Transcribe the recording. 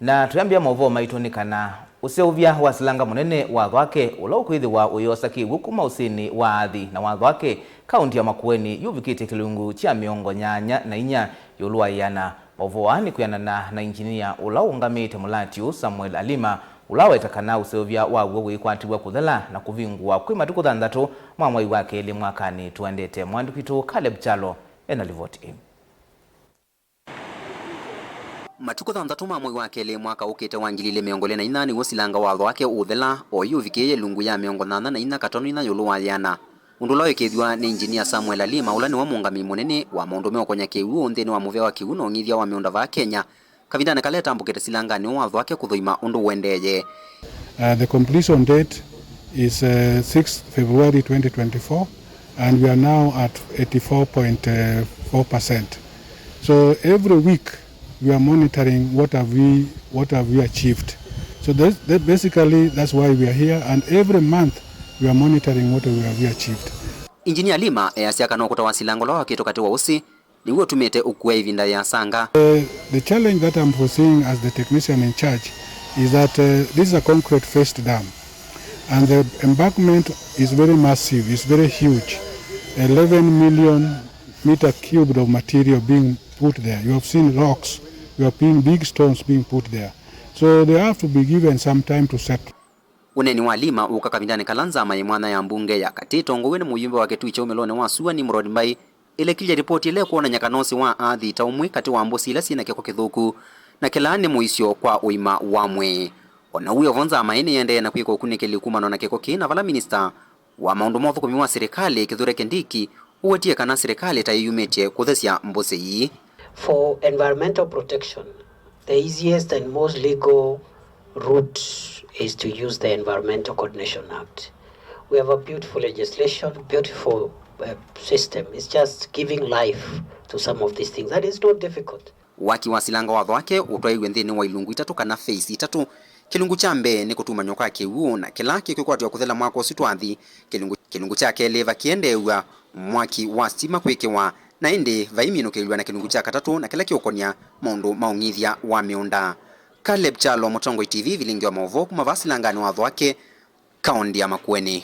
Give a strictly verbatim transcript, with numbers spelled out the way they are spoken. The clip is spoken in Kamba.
Na tũyambĩa maũvoo maitũ nĩ kana ũseũvya wa silanga mũnene wa Thwake, ũla ũkwĩthĩwa ũyĩosa kĩw'ũ kuma ũsĩnĩ wa Athi na wa Thwake, kaũnti ya Makueni, yũvikĩte kĩlungu kya mĩongo nyanya na inya ĩũlũ wa ĩana. Maũvoo aa nĩ kwĩanana na injinia ũla ũũngamĩte mũlati ũũ, Samuel Alima, ũla waweta kana ũseũvya waw'o wĩkwatĩw'a kũthela na kũvingũwa kwĩ matukũ thanthatũ ma mwai wa kelĩ mwakanĩ tũendete. Mwandĩki witũ Caleb Kyalo ena livoti ĩĩ. Matukũ thanthatũ ma mwei wa kelĩ mwaka ũkĩte wa ngili ilĩ mĩongo ĩlĩ na inya nĩw'o silanga wa Thwake ũũthela, o yu ũvikĩĩe ĩlungu ya mĩongo nyanya na inya katono inya ĩũlũ wa yĩana, ũndũ ũla wĩkĩĩthw'a nĩ injinia Samuel Alima, ũla nĩwe mũũngamĩi mũnene wa maũndũ meũkony'a kĩw'ũ nthĩnĩ wa mũvĩa wa kĩw'ũ na ũng'ithya wa mĩũnda vaa Kenya, kavindanĩ kala etambũkĩte silanganĩ ũũ wa Thwake kũthũima ũndũ ũendeeye. Uh, the completion date is, uh, sixth February twenty twenty-four, and we are now at eighty-four point four percent. So every week we are monitoring what have we, what have we achieved. So that, that basically, that's why we are here, and every month we are monitoring what we have achieved. Injinia Lima easya kana ũkũta wa silanga ũla wakĩtwe katĩ wa ũsĩ nĩw'o ũtumĩte ũkua ĩvinda yĩasanga. Uh, the challenge that I'm foreseeing as the technician in charge is that, uh, this is a concrete faced dam, and the embankment is very massive, it's very huge, eleven million meter cubed of material being put there. You have seen rocks, you have seen big stones being put there. So they have to be given some time to settle. Ũneeni wa Lima ũka kavindanĩ kala nzama yĩ mwanya ya mbunge ya katĩ ĩtongoew'e nĩ mũyumbe wa Kĩtui kya Umĩlonĩ wa Sua, Nimrod Mbai, ĩlekilye ripoti ĩla ĩkwonany'a kana ũsĩ wa Athi ta ũmwe katĩ wa mbũsĩ ila syĩ na kĩko kĩthũku na kĩla nĩ mũisyo kwa ũima wa mwĩĩ. O na ũu wĩ o vo, nzama ĩĩ nĩyĩendee na kwĩka ũkunĩkĩli kumana na kĩko kĩĩ, na vala minista wa maũndũ ma ũthũkũmi wa silikalĩ, Kithure Kindiki, ũwetie kana silikalĩ ta ĩyumĩtye kũthesya mbũsĩ ii. For environmental protection, the easiest and most legal route is to use the Environmental Coordination Act. We have a beautiful legislation, beautiful, uh, system. It's just giving life to some of these things. That is not difficult. Waki wa silanga wa Thwake ũtwaĩiw'e nthĩnĩ wa ilungu itatũ kana phase itatũ. Kĩlungu kya mbee nĩ kũtumanywa kwa kĩw'ũ, na kĩla kĩkwĩkwatw'a kũthela mwaka ũsu twathi. Kĩlungu, kĩlungu kya kelĩ vakĩendeew'a mwaki wa sitima kwĩkĩwa, na ĩndĩ vaiminũkĩlw'a na kĩlungu kya katatũ na kĩla kĩũkonya maũndũ ma ũng'ithya wa mĩũnda. Caleb Kyalo, Mũtongoi T V, vilingi wa maũvoo kuma vaa silanganĩ wa Thwake, kaũnti ya Makueni.